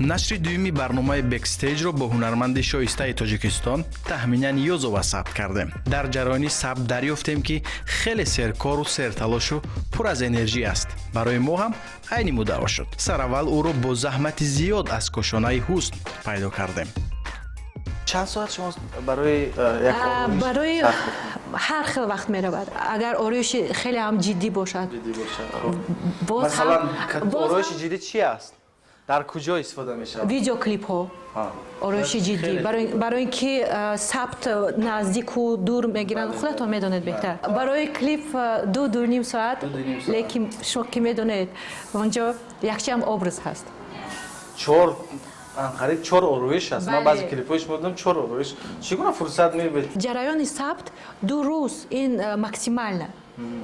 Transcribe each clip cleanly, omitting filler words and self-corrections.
Нашри дуюми барномаи Бэкстейҷро бо ҳунарманди шоистаи Тоҷикистон Таҳмина Ниёзова сабт кардем. Дар ҷараёни сабт дарёфтем, ки хеле серкору серталошу пур аз энержӣ аст. Барои мо ҳам айни муддао шуд. Сараввал ӯро бо заҳмати зиёд аз кошонаи ҳусн пайдо кардем. Чанд соат шумо барои як ороиш барои сарф мекунед? Ҳар хел вақт меравад. Агар ороиши хеле ҳам ҷиддӣ бошад, ҷиддӣ бошад, хуб. Боз Масалан, боз ороиши ҷиддӣ чи аст, дар куҷо истифода мешавад? Видеоклипҳо, ороиши ҷиддӣ, Хеле. барои ин ки сабт наздику дур мегиранд, худатон медонед беҳтар. Барои клип 2-2.5 соат. 2-2.5 соат. Лекин шумо ки медонед, онҷо якчанд образ ҳаст. Чор, қариб чор ороиш аст. Ман Бале. баъзе клипҳои шумо дидам, чор ороиш. Чӣ гуна фурсат меёбед? Ҷараёни сабт 2 рӯз, ин максимально,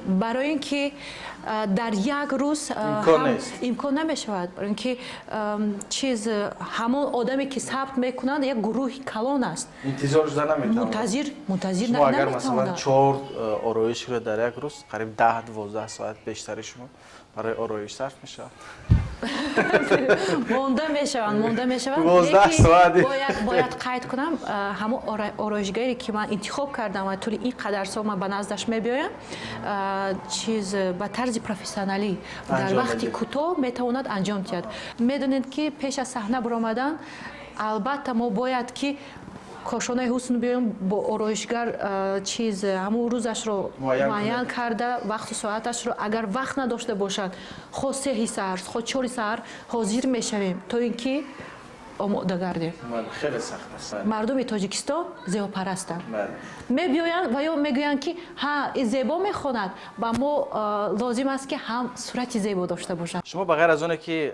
барои ин ки дар як рӯз Имкон нест. Имкон намешавад, барои ин ки чиз, ҳамон одаме, ки сабт мекунанд, як гурӯҳи калон аст. Интизор шуда наметавонад. Мунтазир Шумо агар, масалан, наметавонад. чор ороишро дар як рӯз, қариб 10-12 соат бештари шумо барои ороиш сарф мешавад. Монда мешаванд, монда мешаванд. 12 Лекин соат. бояд қайд кунам, ҳамон ороишгаре, ки ман интихоб кардам ва тӯли ин қадар сол ман ба наздаш мебиёям, чиз, ба тарзи профессионалӣ дар Анҷом вақти медиҳад. кӯтоҳ метавонад анҷом диҳад. Медонед, ки пеш аз саҳна баромадан, албатта, мо бояд ки кошонаи ҳусн биёем, бо ороишгар чиз, ҳамун рӯзашро муайян муайян карда, вақту соаташро. Агар вақт надошта бошад, хо 3-и саҳар, хо 4-и саҳар ҳозир мешавем, то ин ки омода гардем. Бале, хеле сахт аст. Мардуми Тоҷикистон зебопарастанд. Мебиёянд ва ё мегӯянд, ки ҳа, и зебо мехонад, ба мо лозим аст, ки ҳам сурати зебо дошта бошад. Шумо ба ғайр аз оне, ки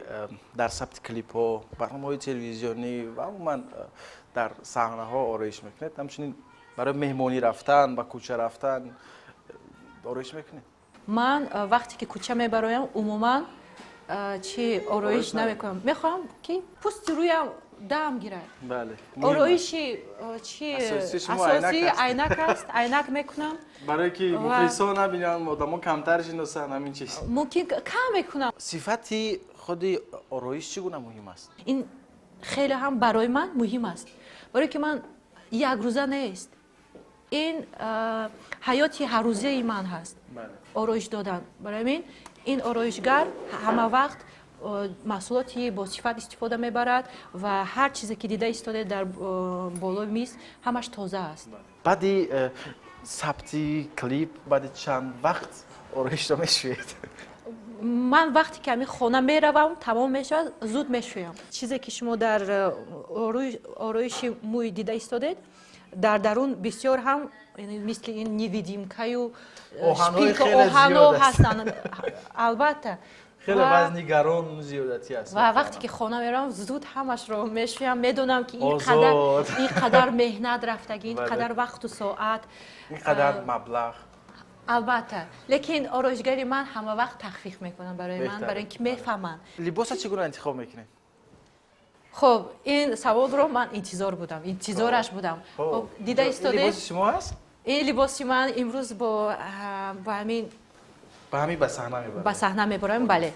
дар сабти клипҳо, барномаҳои телевизионӣ ва умуман дар саҳнаҳо ороиш мекунед, ҳамчунин барои меҳмонӣ рафтан, ба кӯча рафтан ороиш мекунед? Ман вақте ки кӯча мебароям, умуман чи ороиш Ороиш намекунам. Мехоҳам, ки пӯсти рӯям дам гирад. Ороиши чи Асосии шумо айнак асосӣ аст. Айнак аст, айнак мекунам. Барое ки мухлисо набинанд, одамо камтар шиносанд, ҳамин чиз. Мумкин, кам мекунам. Сифати худи ороиш чӣ гуна муҳим аст? Ин хеле ҳам барои ман муҳим аст, барое ки ман якрӯза нест, ин ҳаёти ҳаррӯзаи ман ҳаст, ороиш додан. Барои ҳамин ин ороишгар ҳама вақт маҳсулоти босифат истифода мебарад ва ҳар чизе, ки дида истоде дар болои миз, ҳамаш тоза аст. Баъди сабти клип, баъди чанд вақт ороишро мешӯед? Ман вақте ки ҳамин хона меравам, тамом мешавад, зуд мешӯям. Чизе, ки шумо дар ороиши мӯй дида истодед, дар дарун бисёр ҳам, яъне мисли ин невидимкаю Оҳанҳои шпилька, хеле оҳанҳо зиёд аст. ҳастанд, албатта. Хеле вазни гарон, зиёдатӣ аст. Ва вақте ки хона меравам, зуд ҳамашро мешӯям. Медонам, ки ин қадар Озод. ин қадар меҳнат рафтагӣ, ин қадар вақту соат, ин қадар маблағ. Албатта, лекин ороишгари ман ҳама вақт тахфиф мекунад барои ман, Беҳтар. барои ин ки мефаҳманд. Либоса чӣ гуна интихоб мекунед? Хуб, ин саволро ман интизор будам, интизораш будам. Хуб, дида Ин истодед. либоси шумо аст? Ин либоси ман имрӯз бо ҳамин Ба ҳамин ба саҳна мебаред? Ба саҳна мебарам, бале.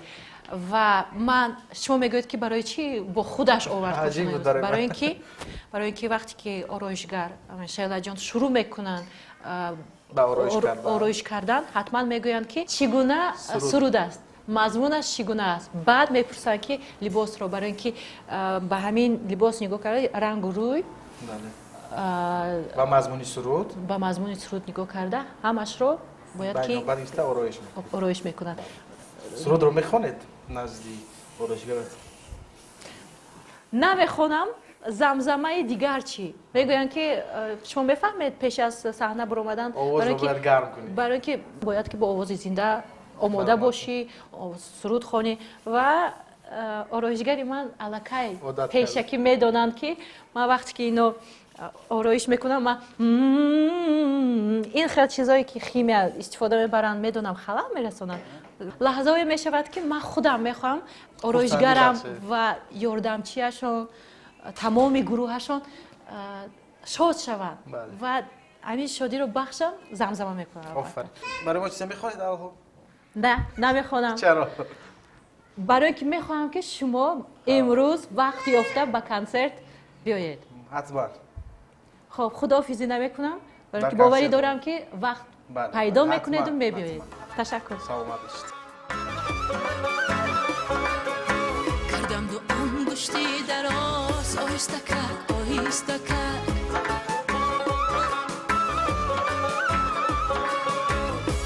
Ва ман, шумо мегӯед, ки барои чӣ бо худаш овард? Аҷиб буд барои ман. Барои ин ки вақте ки ороишгар Шайлаҷон шурӯъ мекунанд ба ороиш кардан. Ороиш кардан, ҳатман мегӯянд, ки чӣ гуна суруд. Суруд аст, мазмунаш чӣ гуна аст. Баъд мепурсанд, ки либосро, барои ин ки ба ҳамин либос нигоҳ карда, рангу рӯй, Ба мазмуни суруд. Ба мазмуни суруд нигоҳ карда, ҳамашро бояд ки баъд гирифта ороиш мекунед. Ороиш мекунад. Сурудро мехонед назди ороишгарат? Намехонам. Замзамаи дигар чӣ мегӯянд, ки шумо мефаҳмед, пеш аз саҳна баромадан овозро барои ки бояд гарм кунед. Барои ки бояд ки бо овози зинда омода Фаҳмам. бошӣ, суруд хонӣ. Ва ороишгари ман аллакай одат пешакӣ медонанд, ки ман вақте ки ино ороиш мекунам, ман ин хел чизое, ки химия истифода мебаранд, медонам, халал мерасонанд. Лаҳзаое мешавад, ки ман худам мехоҳам ороишгарам бахшед. ва ёрдамчиашон, тамоми гурӯҳашон шод шаванд ва ҳамин шодиро бахшам, замзама мекунам. Офарин. Барои мо чизе мехонед алҳол? Не, намехонам. Чаро? Барои ки мехоҳам, ки шумо имрӯз вақт ёфта ба консерт биёед. Ҳатман. Хоб, худоҳофизӣ намекунам, барои ки боварӣ дорам, ки вақт пайдо мекунеду мебиёед. Ташаккур. Саломат бошед. Кардам ду ангушти дароз, оҳиста как, оҳиста как.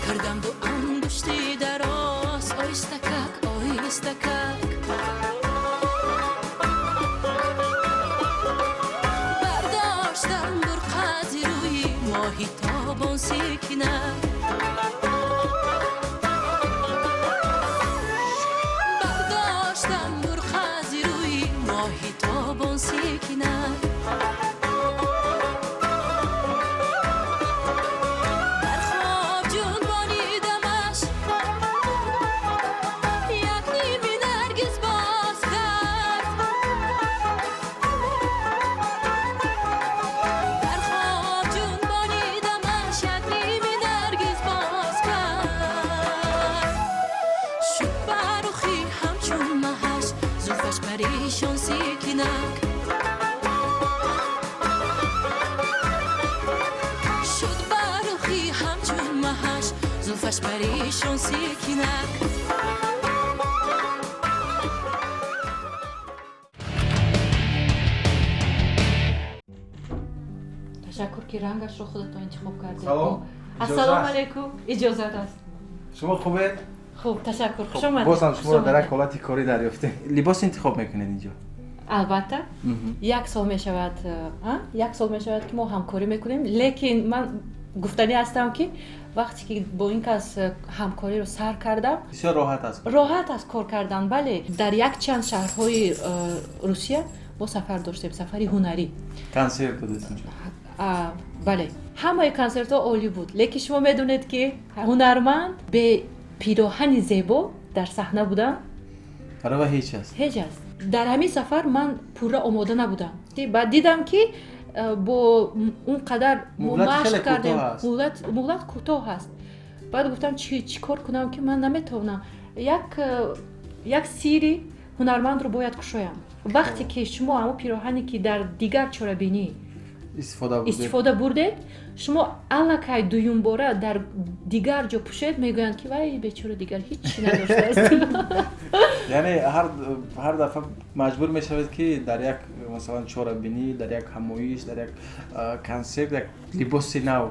Кардам ду ангушти дароз, оҳиста как, оҳиста как. Бардоштам бурқази рӯи моҳи тобон секинак. Бардоштам бурқази рӯи моҳи тобон секинак. Дар хоб ҷунбонидамаш, як ними наргиз боз кард. Дар хоб ҷунбонидамаш, як ними наргиз боз кард. Шуд барухӣ ҳамчун маҳаш, зулфаш парешон секинак. Шуд барухӣ ҳамчун маҳаш, зулфаш парешон секинак. Ташаккур, ки рангашро худатон интихоб кардед. Салом. Ассалому алайкум, иҷозат аст. Шумо хубед? Хуб, ташаккур, хуш омадед. Боз ҳам шуморо дар як ҳолати корӣ дарёфтем. Либос интихоб мекунед инҷо? Албатта, як сол мешавад, як сол мешавад, ки мо ҳамкорӣ мекунем, лекин ман гуфтанӣ ҳастам, ки вақте ки бо ин кас ҳамкориро сар кардам, бисёр роҳат аст. Роҳат аст кор кардан, бале. Дар якчанд шаҳрҳои Русия мо сафар доштем, сафари ҳунарӣ. Консерт додед инҷо? Бале, ҳамаи консертҳо олӣ буд, лекин шумо медонед, ки ҳунарманд бе пироҳани зебо дар саҳна будан барои ҳеҷ аст. Ҳеҷ аст. Дар ҳамин сафар ман пурра омода набудам. Баъд дидам, ки бо он қадар мо машқ кардем, муҳлат кӯтоҳ аст. Баъд гуфтам, чӣ кор кунам, ки ман наметавонам. Як сирри ҳунармандро бояд кушоям. Вақте ки шумо ҳамон пироҳане, ки дар дигар чорабинӣ истифода бурдед, шумо аллакай дуюмбора дар дигар ҷо пӯшед, мегӯянд, ки вай бечора дигар ҳеҷ чӣ надоштааст. Яъне ҳар дафъа маҷбур мешавед, ки дар як, масалан, чорабинӣ, дар як ҳамоиш, дар як консерт як либоси нав.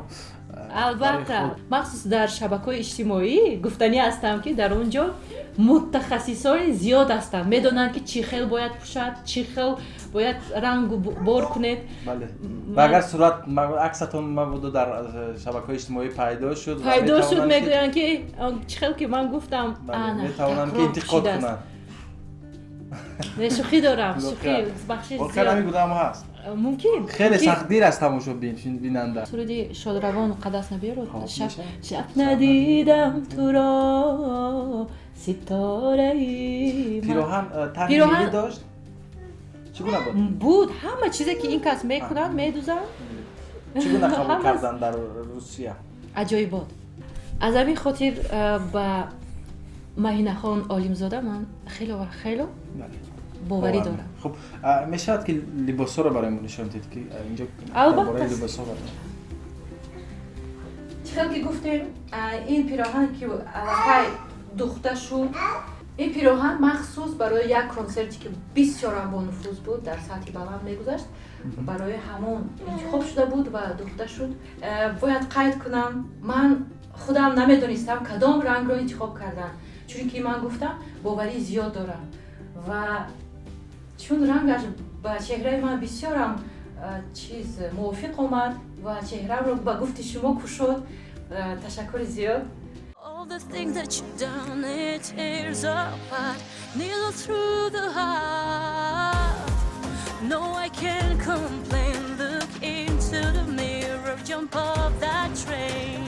Албатта, махсус дар шабакаҳои иҷтимоӣ гуфтанӣ ҳастам, ки дар он ҷо мутахассисони зиёд ҳастанд, медонанд, ки чӣ хел бояд пӯшад, чӣ хел бояд рангу бор кунед. Ва агар сурат, аксатон мабодо дар шабакаҳои иҷтимоӣ пайдо шуд, мегӯянд, ки чӣ хел ки ман гуфтам. Метавонанд, ки интиқод кунанд. Не, шӯхӣ дорам, шӯхӣ, бахшиш. Воқеан ҳамин гунаам ҳаст. Мумкин. Хеле сахтдир аст тамошобин, бинанда. Суруди шодравон Муқаддас Набиро. Шаб надидам туро, ситораи. Пироҳан тарҳи миллӣ дошт, чӣ гуна буд? Буд, ҳама чизе, ки ин кас мекунанд, медузанд. Чӣ гуна қабул кардан дар Русия? Аҷоибот. Аз ҳамин хотир ба Маҳинахон Олимзода ман хело ва хело боварӣ дорам. Хуб, мешавад, ки либосҳоро барои мо нишон диҳед, ки инҷо Албатта. Либосҳо. Чӣ хел ки гуфтем, ин пироҳан, ки аллакай духта шуд, ин пироҳан махсус барои як консерте, ки бисёрам бонуфуз буд, дар сатҳи баланд мегузашт, барои ҳамон интихоб шуда буд ва духта шуд. Бояд қайд кунам, ман худам намедонистам, кадом рангро интихоб кардан, чунки ман гуфтам, боварӣ зиёд дорам ва чун рангаш ба чеҳраи ман бисёрам чиз мувофиқ омад ва чеҳраамро ба гуфти шумо кушод. Ташаккури зиёд. All the things that you've done, it tears apart, needle through the heart. No, I can't complain. Look into the mirror, jump off that train.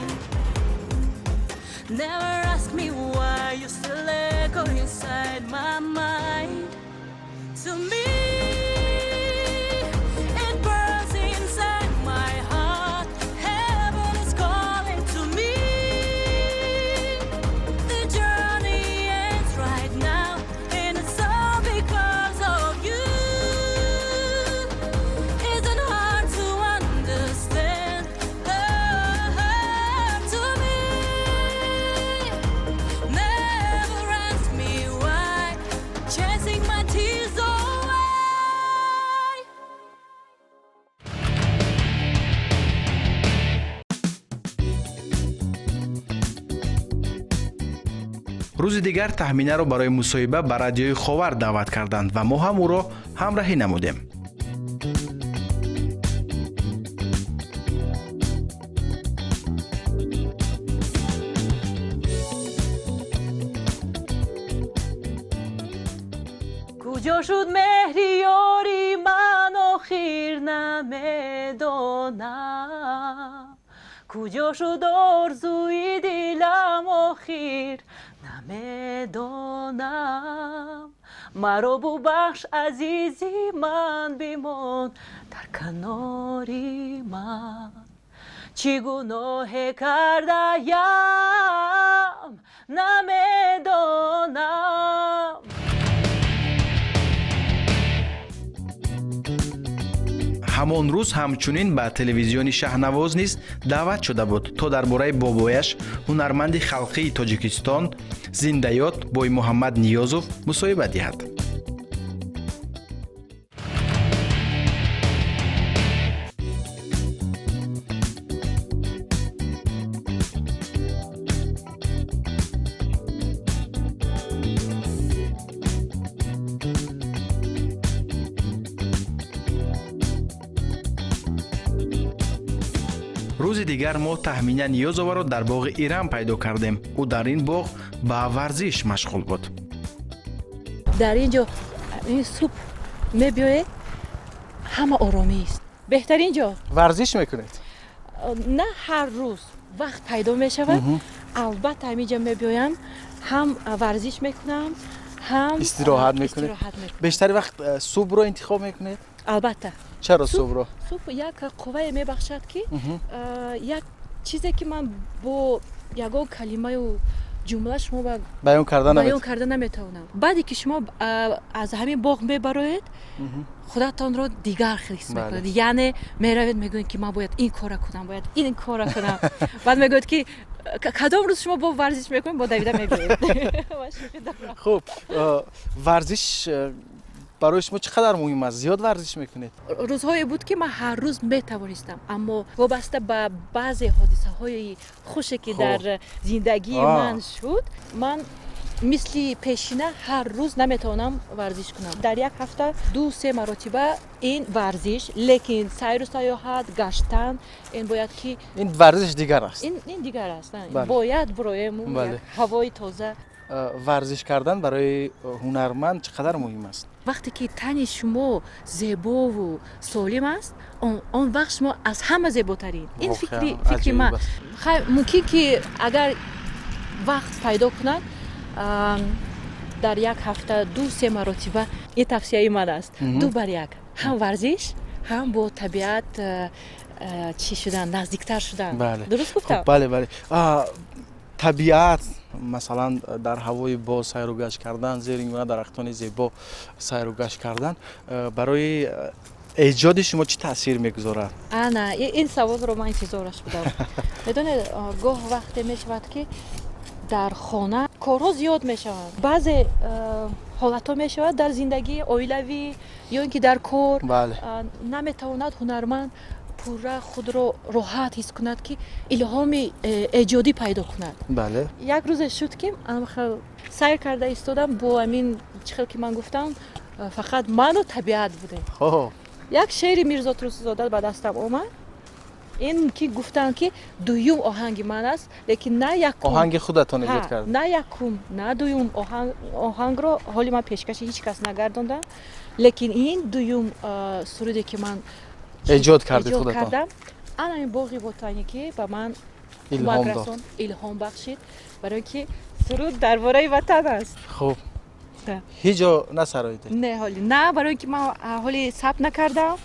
Never ask me why you still echo inside my mind. To me, it burns inside my heart. Heaven is calling to me. The journey ends right now. Рӯзи дигар Таҳминаро барои мусоҳиба ба радиои Ховар даъват карданд ва мо ҳам ӯро ҳамраҳӣ намудем. Куҷо шуд меҳри ёри ман, охир намедонам. Куҷо шуд орзуи дилам, охир намедонам. Маро бубахш, азизи ман, бимон дар канори ман. Чӣ гуноҳе кардаям, намедонам. Ҳамон рӯз ҳамчунин ба телевизиони Шаҳнавоз низ даъват шуда буд, то дар бораи бобояш, ҳунарманди халқии Тоҷикистон, зиндаёд Боймуҳаммад Ниёзов мусоҳиба диҳад. Рӯзи дигар мо Таҳмина Ниёзоваро дар боғи Ирам пайдо кардем. Ӯ дар ин боғ ба варзиш машғул буд. Дар ин ҷо ин субҳ мебиёед, ҳама оромист, беҳтарин ҷо. Варзиш мекунед? На ҳар рӯз вақт пайдо мешавад, албатта ҳамин ҷо мебиёям, ҳам варзиш мекунам, ҳам истироҳат мекунед. Истироҳат мекунам. Бештари вақт субҳро интихоб мекунед? Албатта. Чаро субҳро? Субҳ як қуввае мебахшад, ки як чизе, ки ман бо ягон калимаю ҷумла шумо ба баён карда баён карда наметавонам. Баъде ки шумо аз ҳамин боғ мебароед, худатонро дигар хел ҳис мекунед, яъне меравед, мегӯед, ки ман бояд ин кора кунам, бояд ин кора кунам. Баъд мегӯед, ки кадом рӯз шумо бо варзиш мекунед, бо давида мебиёед. Хуб, варзиш барои шумо чӣ қадар муҳим аст? Зиёд варзиш мекунед? Рӯзҳое буд, ки ман ҳар рӯз метавонистам, аммо вобаста ба баъзе ҳодисаҳои хуше, ки дар зиндагии ман шуд, ман мисли пешина ҳар рӯз наметавонам варзиш кунам. Дар як ҳафта 2-се маротиба ин варзиш, лекин сайру саёҳат, гаштан, ин бояд ки Ин варзиш дигар аст. Ин дигар аст, бояд бироему ҳавои тоза. Варзиш кардан барои ҳунарманд чӣ қадар муҳим аст? Вақте ки тани шумо зебову солим аст, он вақт шумо аз ҳама зеботарин. Ин фикри ман. Мумкин ки агар вақт пайдо кунад, дар як ҳафта 2-се маротиба, ин тавсияи ман аст, ду бар як: ҳам варзиш, ҳам бо табиат чӣ шудан, наздиктар шудан. Дуруст гуфтам? Бале, бале. Табиат, масалан, дар ҳавои боз сайру гашт кардан, зери ин гуна дарахтони зебо сайру гашт кардан барои эҷоди шумо чӣ таъсир мегузорад? Ана ин саволро ман интизораш будам. Медонед, гоҳ вақте мешавад, ки дар хона корҳо зиёд мешаванд, баъзе ҳолатҳо мешавад дар зиндагии оилавӣ ё ин ки дар кор, наметавонад ҳунарманд пурра худро роҳат ҳис кунад, ки илҳоми эҷодӣ пайдо кунад. Як рӯзе шуд, ки сайр карда истодам бо ҳамин чӣ хел ки ман гуфтам, фақат ману табиат будем. Як шеъри Мирзо Турсунзода ба дастам омад. Ин ки гуфтанд, ки дуюм оҳанги ман аст, лекин на якум. Оҳанги худатон эҷод кард? На якум, на дуюм оҳангро ҳоли ман пешкаши ҳеҷ кас нагардондам, лекин ин дуюм суруде, ки ман эҷод кардед худатон. Кардам, ана ин боғи ботаникӣ ба ман илҳом дод, илҳом бахшид, барои ки суруд дар бораи ватан аст. Хуб, ҳеҷ ҷо насароидед? Не, ҳоли на, барои ки ман ҳоли сабт накардам.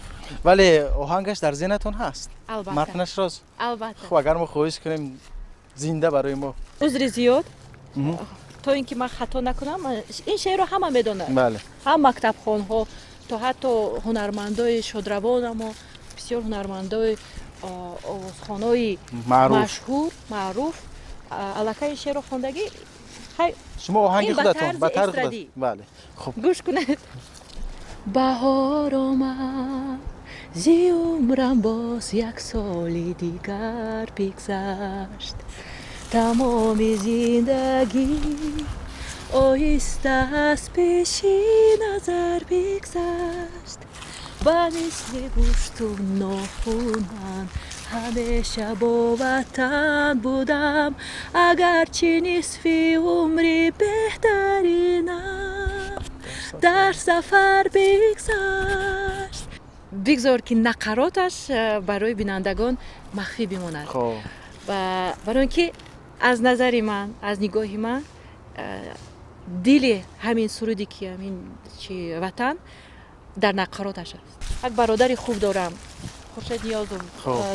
Вале оҳангаш дар зеҳнатон ҳаст? Албатта. Матнаш рост? Албатта. Хуб, агар мо хоҳиш кунем, зинда барои мо. Узри зиёд, то ин ки ман хато накунам. Ин шеърро ҳама медонад, ҳам мактабхонҳо то ҳатто ҳунармандои шодравонамо, бисёр ҳунармандои овозхонои машҳур, маъруф аллакай ин шеърро хондагӣ. Шумо оҳанги худатон ба тарзи, бале, хуб, гӯш кунед. Баҳор омад, зи умрам боз як соли дигар бигзашт. Тамоми зиндагӣ оҳиста аз пеши назар бигзашт. Ба мисли гӯшту нохунан ҳамеша бо ватан будам, агарчи нисфи умри беҳтаринам дар сафар бигзашт. Бигзор ки нақароташ барои бинандагон махфӣ бимонад. Барои он ки аз назари ман, аз нигоҳи ман, дили ҳамин суруде ки ҳамин чи ватан дар нақароташ аст. Як бародари хуб дорам, Хуршед Ниёзов,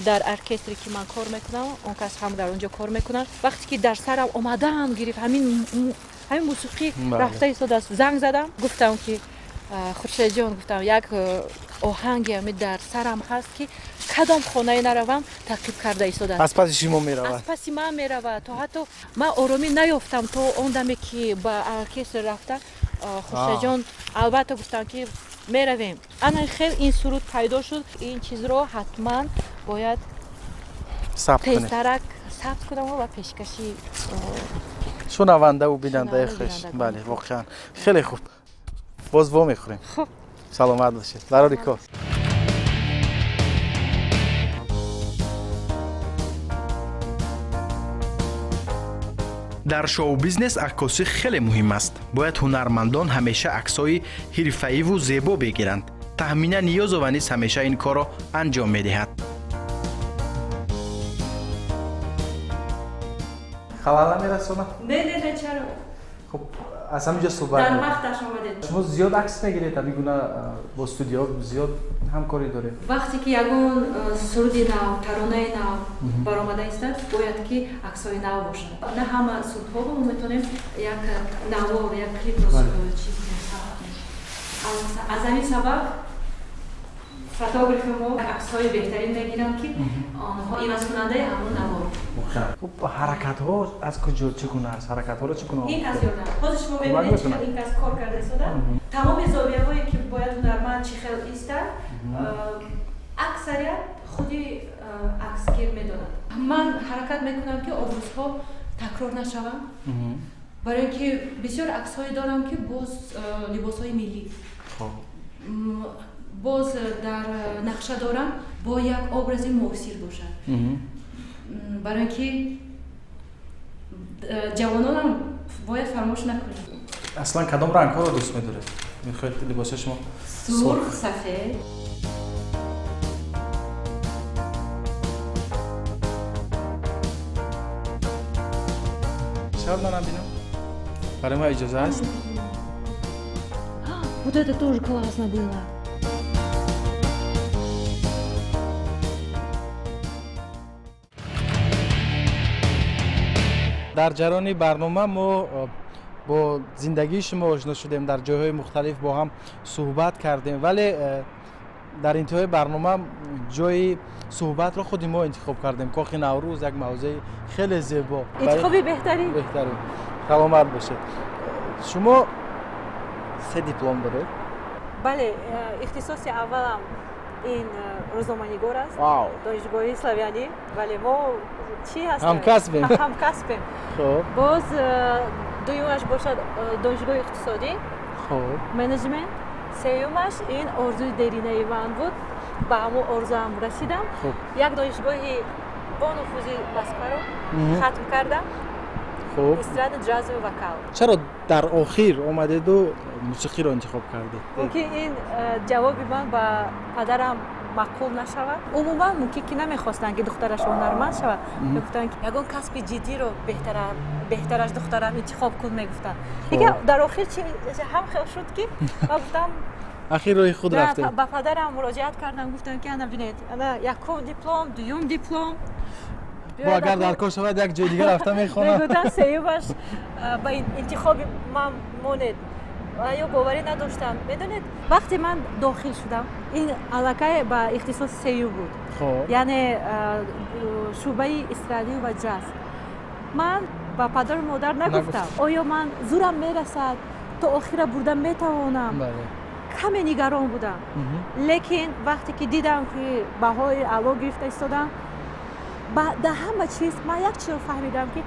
дар оркестре ки ман кор мекунам, он кас ҳам дар он ҷо кор мекунад. Вақте ки дар сарам омадан гирифт, ҳамин мусиқӣ рафта истодааст, занг задам, гуфтам ки Хуршедҷон, гуфтам, як оҳанге ҳами дар сарам ҳаст ки кадом хонае наравам таъқиб карда истодааст. Аз паси шумо меравад. Аз паси ман меравад. То ҳатто ман оромӣ наёфтам то он даме ки ба оркестр рафта. Хуршедҷон албатта гуфтам ки меравем. Ана хел ин суруд пайдо шуд. Ин чизро ҳатман бояд тезтарак сабт кунам ва пешкаши шунавандаву бинандаи хеш. Бале, воқеан хеле хуб. Боз во мехӯрем. Хуб. Саломат бошед. Барори кор. Дар шоу-бизнес аккосӣ хеле муҳим аст. Бояд ҳунармандон ҳамеша аксҳои ҳирфаиву зебо бигиранд. Таҳмина Ниёзова низ ҳамеша ин корро анҷом медиҳад. Халал намерасонад? Не, не, не, чаро? Хуб, аз ҳамин ҷо суҳбат дар вақташ омадед. Шумо зиёд акс мегиред, ҳамин гуна бо студио зиёд ҳамкорӣ доред. Вақте ки ягон суруди нав, таронаи нав баромада истад, бояд ки аксҳои нав бошад. На ҳама сурудҳоро мо метавонем як навор, як клипро чиз кунем. Аз ҳамин сабаб фотографи мо аксҳои беҳтарин мегиранд, ки онҳо ивазкунандаи ҳамон навор. Хуб, ҳаракатҳо аз куҷо чӣ гуна аст? Ҳаракатҳоро чӣ гуна? Ин кас ёрдам. Ҳозир шумо мебинед, чӣ хел ин кас кор карда истода. Тамоми зовияҳое ки бояд ҳунарманд чӣ хел истад, аксарият худи аксгир медонад. Ман ҳаракат мекунам, ки образҳо такрор нашаванд, барои ин ки бисёр аксҳое дорам, ки боз либосҳои миллӣ, боз дар нақша дорам бо як образи муосир бошад, барои ин ки ҷавононам бояд фаромӯш накунем. Аслан кадом рангҳоро дӯст медоред? Мехоҳед либосҳои шумо? Сурх, сафед. Шаб манам бинам. Барои ма иҷоза аст? Вот это тоже классно было. Дар ҷараёни барнома мо бо зиндагии шумо ошно шудем, дар ҷойҳои мухталиф бо ҳам суҳбат кардем, вале дар интиҳои барнома ҷои суҳбатро худи мо интихоб кардем. Кохи Наврӯз як мавзеи хеле зебо. Интихоби беҳтарин. Беҳтарин. Саломат бошед. Шумо се диплом доред? Бале, ихтисоси аввалам ин рӯзноманигор аст, донишгоҳи славянӣ. Вале мо чӣ ҳастем? Ҳамкасбем. Ҳамкасбем. Боз дуюмаш бошад донишгоҳи иқтисодӣ, менеҷмент. Сеюмаш ин орзуи деринаи ман буд, ба ҳамон орзуам расидам. Як донишгоҳи бонуфузи Москваро хатм кардам, эстрада, ҷазу вокал. Чаро дар охир омадеду мусиқиро интихоб кардед? Мумкин ин ҷавоби ман ба падарам маъқул нашавад. Умуман мумкин ки намехостанд, ки духтараш ҳунарманд шавад. Мегуфтанд, ки ягон касби ҷиддиро беҳтараш духтарам интихоб кун, мегуфтанд. Дигар дар охир чи ҳам хел шуд, ки ман гуфтам Ахир роҳи худ рафтед. Ба падарам муроҷиат кардам, гуфтам, ки ана бинед, ана якум диплом, дуюм диплом. Бо агар дар кор шавад, як ҷои дигар рафта мехонам. Мегуфтам, сеюмаш ба интихоби ман монед. Ё боварӣ надоштам. Медонед, вақте ман дохил шудам, ин аллакай ба ихтисоси сеюм буд, яъне шӯъбаи эстрадию ва ҷаз. Ман ба падару модар нагуфтам, оё ман зурам мерасад, то охира бурда метавонам. Каме нигарон будам, лекин вақте ки дидам, ки баҳои аъло гирифта истодам, Дар ҳама чиз ман як чизро фаҳмидам, ки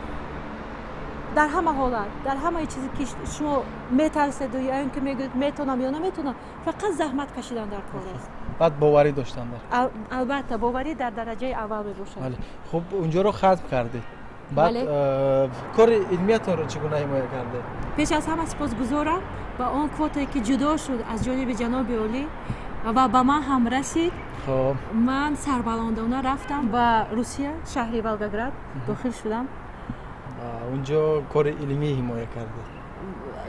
дар ҳама ҳолат, дар ҳамаи чизе ки шумо метарседу ё ин ки мегӯед метавонам ё наметавонам, фақат заҳмат кашидан дар кор аст. Баъд боварӣ доштан дар Албатта, боварӣ дар дараҷаи аввал мебошад. Бале, хуб, унҷоро хатм кардед, баъд кори илмиятонро чӣ гуна ҳимоя кардед? Пеш аз ҳама сипосгузорам ба он квотае, ки ҷудо шуд аз ҷониби ҷаноби олӣ ва ба ман ҳам расид. Ман сарбаландона рафтам ба Русия, шаҳри Волгоград дохил шудам. Унҷо кори илмӣ ҳимоя кардед?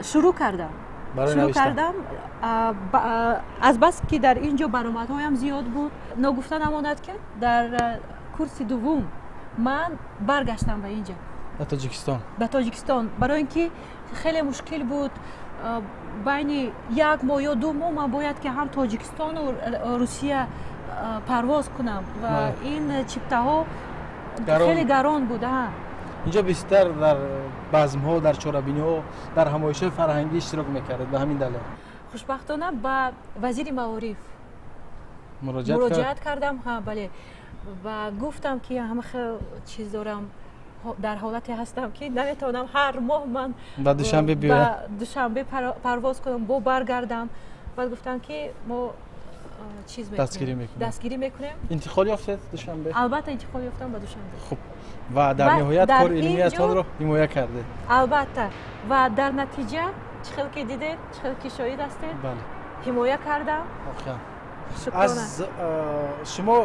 Шурӯъ кардам, шурӯъ кардам. Азбас ки дар ин ҷо баромадҳоям зиёд буд, ногуфта намонад, ки дар курси дуввум ман баргаштам ба ин ҷа. Ба Тоҷикистон? Ба Тоҷикистон, барои ин ки хеле мушкил буд. Байни як моҳ ё 2 моҳ ман бояд ки ҳам Тоҷикистону Русия парвоз кунам ва ин чиптаҳо хеле гарон буд. Инҷо бештар дар базмҳо, дар чорабиниҳо, дар ҳамоишҳои фарҳангӣ иштирок мекардед, ба ҳамин далел? Хушбахтона, ба вазири маориф муроҷиат кардам, ҳа, бале, ва гуфтам, ки ҳама хел чиз дорам, дар ҳолате ҳастам, ки наметавонам ҳар моҳ ман ба Душанбе биёям, ба Душанбе парвоз кунам, бо баргардам. Баъд гуфтанд, ки мо чиз дастгирӣ мекунем. Дастгирӣ мекунем. Интиқол ёфтед Душанбе? Албатта, интиқол ёфтам ба Душанбе. Хуб, ва дар ниҳоят кори илмиятонро ҳимоя кардед? Албатта, ва дар натиҷа, чӣ хел ки дидед, чӣ хел ки шоҳид ҳастед, ҳимоя кардам. Аз шумо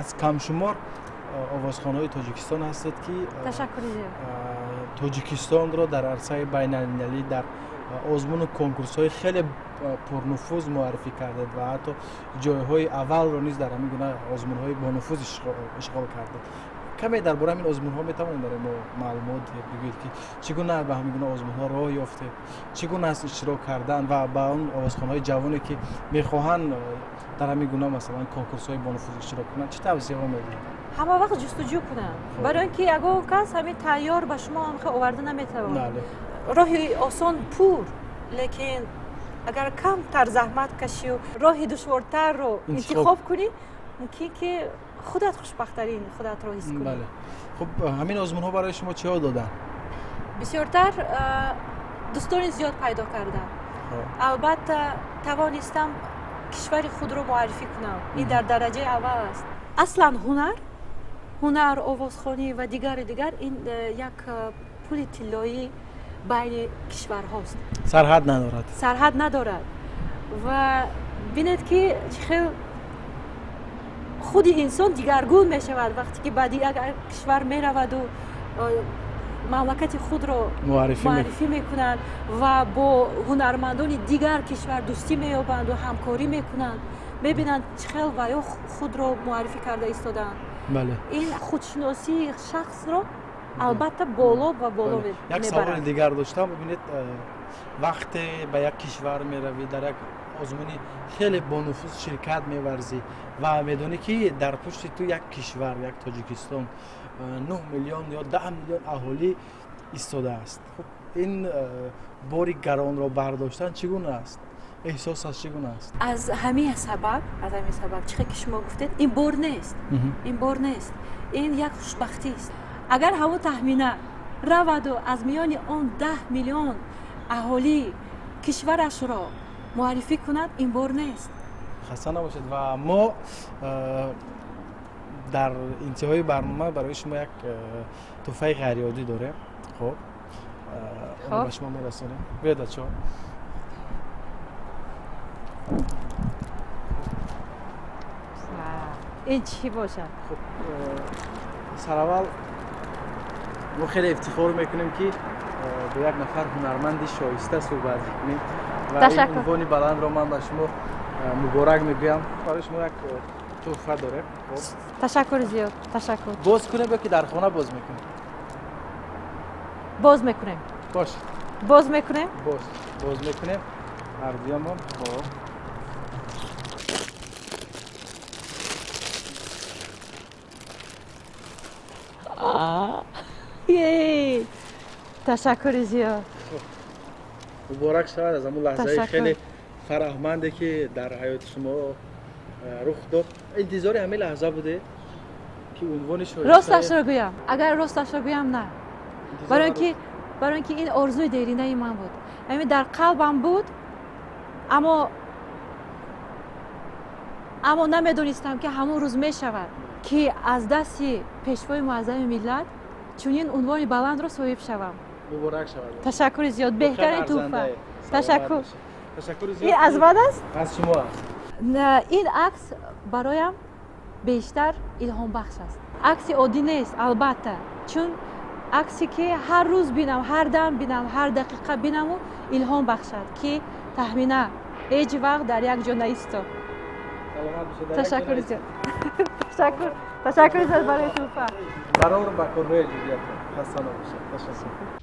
аз камшумор овозхонаҳои Тоҷикистон ҳастед, ки Ташаккури зиёд. Тоҷикистонро дар арсаи байналмилалӣ дар озмуну конкурсҳои хеле пурнуфуз муаррифӣ кардед ва ҳатто ҷойҳои аввалро низ дар ҳамин гуна озмунҳои бонуфуз ишғол кардед. Каме дар бораи ҳамин озмунҳо метавонед барои мо маълумот диҳед, бигӯед, ки чӣ гуна ба ҳамин гуна озмунҳо роҳ ёфтед, чӣ гуна аст иштирок кардан, ва ба он овозхонаҳои ҷавоне, ки мехоҳанд дар ҳамин гуна, масалан, конкурсҳои бонуфуз иштирок кунанд, чӣ тавсияҳо медиҳед? Ҳама вақт ҷустуҷӯ кунанд, барои ин ки ягон кас ҳамин тайёр ба шумо ҳамхел оварда наметавонад. Роҳи осон пур, лекин агар камтар заҳмат кашию роҳи душвортарро интихоб кунӣ, мумкин ки худат хушбахттарин худатро ҳис кунӣ. Бале, хуб, ҳамин озмунҳо барои шумо чиҳо доданд? Бисёртар дӯстони зиёд пайдо кардам. Албатта, тавонистам кишвари худро муаррифӣ кунам, ин дар дараҷаи аввал аст. Аслан ҳунар, овозхонӣ ва дигару дигар, ин як пули тиллоӣ байни кишварҳост. Сарҳад надорад. Сарҳад надорад. Ва бинед, ки чӣ хел худи инсон дигаргун мешавад, вақте ки ба дигар кишвар мераваду мамлакати худро муаррифӣ мекунад ва бо ҳунармандони дигар кишвар дӯстӣ меёбанду ҳамкорӣ мекунанд, мебинанд, чӣ хел ва ё худро муаррифӣ карда истодаанд. Ин худшиносии шахсро албатта боло ва боло Як саволи дигар доштам. Бибинед, вақте ба як кишвар меравӣ, дар як озмуни хеле бонуфуз ширкат меварзӣ ва медонӣ, ки дар пушти ту як кишвар, як Тоҷикистон, 9 миллион ё 10 миллион аҳолӣ истодааст. Хуб, ин бори гаронро бардоштан чӣ гуна аст, эҳсосаш чӣ гуна аст? Аз ҳамин сабаб, чӣ хел ки шумо гуфтед, ин бор нест, ин бор нест, ин як хушбахтист. Агар ҳамон Таҳмина раваду аз миёни он 10 миллион аҳолӣ кишварашро муаррифӣ кунад, ин бор нест. Хаста набошед. Ва мо дар интиҳои барнома барои шумо як тӯҳфаи ғайриоддӣ дорем. Хуб, онро ба шумо мерасонем. Биёед, бачаҳо. Ин чӣ бошад? Хуб, сараввал мо хеле ифтихор мекунем, ки бо як нафар ҳунарманди шоиста суҳбат мекунем ва ин унвони баландро ман ба шумо муборак мегӯям. Барои шумо як тӯҳфа дорем. Ташаккури зиёд, ташаккур. Боз кунем ё ки дар хона боз мекунем? Боз мекунем. Бош. Боз мекунем. Боз мекунем ҳардуямон. Хоб. Ташаккури зиёд. Муборак шавад аз ҳамун лаҳзаи хеле фараҳманде, ки дар ҳаёти шумо рух дод. Интизори ҳамин лаҳза будед? Ки унвони шоиста. Росташро гӯям, агар росташро гӯям, на, барои ин ки ин орзуи деринаи ман буд, ҳамин дар қалбам буд, аммо намедонистам, ки ҳамон рӯз мешавад, ки аз дасти Пешвои Муаззами миллат чунин унвони баландро соҳиб шавам. Муборак шавад. Ташаккури зиёд, беҳтарин тӯҳфа, ташаккур. Ташаккури зиёд. Ин аз ман аст. Аз шумо аст. Ин акс бароям бештар илҳомбахш аст. Акси оддӣ нест, албатта, чун аксе ки ҳар рӯз бинам, ҳар дам бинам, ҳар дақиқа бинаму илҳом бахшад, ки Таҳмина, ҳеҷ вақт дар як ҷо наисто. Саломат бошед, дар як ҷо Ташаккури наистед. зиёд, ташаккур, ташаккури зиёд барои тӯҳфа. Барор ба корҳои эҷодиятон, хаста набошед, ташаккур.